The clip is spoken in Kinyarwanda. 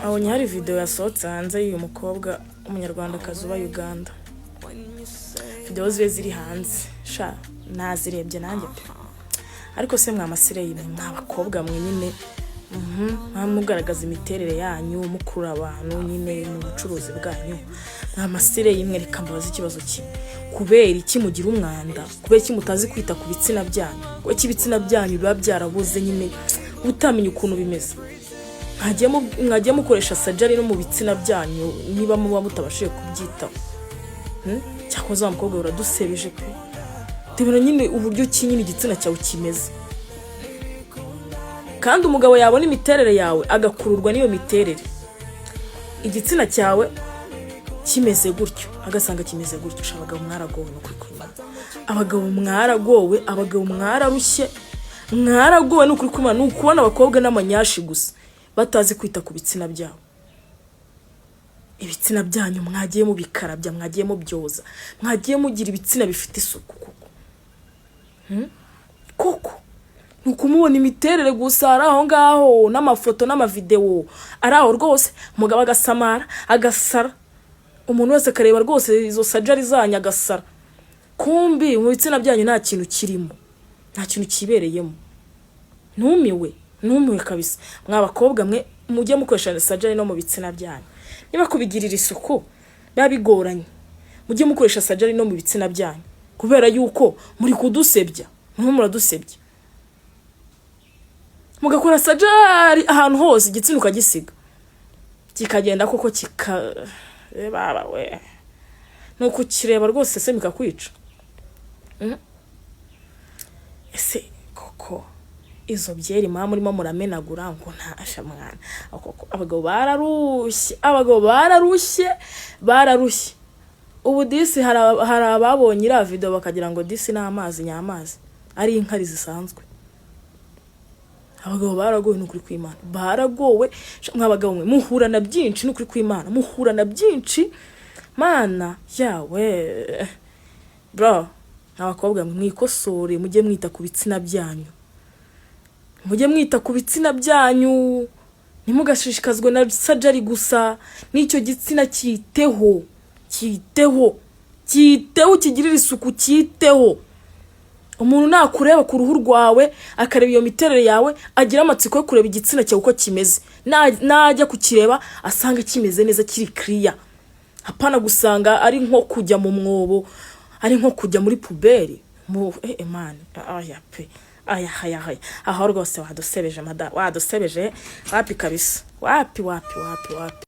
Abonye hari video yasohotse hanze y'uyu mukobwa w'Umunyarwandakazi uba Uganda. Video zibe ziri hanze sha, nazirebye nanjye pe. Ariko se mwa maslay mwe, mwa bakobwa mwe nyine, mugaragaza imiterere yanyu, mukurura abantu nyine mu bucuruzi bwanyu, mwa maslay mwe, reka mbabaze ikibazo kimwe: kubera iki mugira umwanda? Kubera iki mutazi kwita ku bitsina byanyu? Kubera iki ibitsina byanyu biba byaraboze nyine, utamenya ukuntu bimeze? Mwagiye mukoresha surgery no mu bitsina byanyu niba muba mutabashije kubyitaho? Cyakoze wa mukobwa, uradusebeje pe. Tubona nyine uburyo ki nyine igitsina cyawe kimeze, kandi umugabo yabona imiterere yawe agakururwa n'iyo miterere. Igitsina cyawe kimeze gutyo, agasanga kimeze gutyo. Sha, abagabo mwaragowe, ni ukuri kw'Imana. Abagabo mwaragowe, abagabo mwararushye, mwaragowe, ni ukuri kw'Imana. Ni ukubona abakobwa n'amanyashi gusa batazi kwita ku bitsina byabo. Ibitsina byanyu mwagiye mubikarabya, mwagiye mubyoza, mwagiye mugira ibitsina bifite isuku koko? Koko ni ukumubona imiterere gusa ari aho ngaho, n'amafoto n'amavidewo ari aho rwose, umugabo agasamara, agasara, umuntu wese akareba rwose izo surgery zanyu agasara, kumbi mu bitsina byanyu nta kintu kirimo, nta kintu kibereyemo. Numiwe, numiwe kabisa. Mwa bakobwa mwe, mujye mukoresha surgery no mu bitsina byanyu. Niba kubigirira isuku biba bigoranye, mujye mukoresha surgery no mu bitsina byanyu, kubera yuko muri kudusebya, murimo muradusebya. Mugakora surgery ahantu hose, igitsina ukagisiga kikagenda koko kika baba we, ni ukukireba rwose se bikakwica. Ese koko izo byeri muba murimo muramenagura ngo ntasha mwana koko? Abagabo bararushye, abagabo bararushye, bararushye. Ubu disi hari ababonye iriya video bakagira ngo disi ni amazi nyamazi, ari inkari zisanzwe. Abagabo baragowe, ni ukuri kw'Imana, baragowe. Mwa bagabo mwe, muhura na byinshi, ni ukuri kw'Imana, muhura na byinshi. Mana yawe bro! Abakobwa mwe, mwikosore, mujye mwita ku bitsina byanyu, mujye mwita ku bitsina byanyu. Ntimugashishikazwe na surgery gusa. N'icyo gitsina cyiteho, cyiteho, cyiteho, ukigirire isuku, cyiteho. Umuntu nakureba ku ruhu rwawe, akareba iyo miterere yawe, agira amatsiko yo kureba igitsina cyawe uko kimeze. Najya kukireba asanga kimeze neza, kiri kiriya, hapana gusanga ari nko kujya mu mwobo, ari nko kujya muri poubelle mu man. Aya pe, aya aya aya, aho rwose wadusebeje mada, wadusebeje. Wapi kabisa, wapi, wapi, wapi, wapi.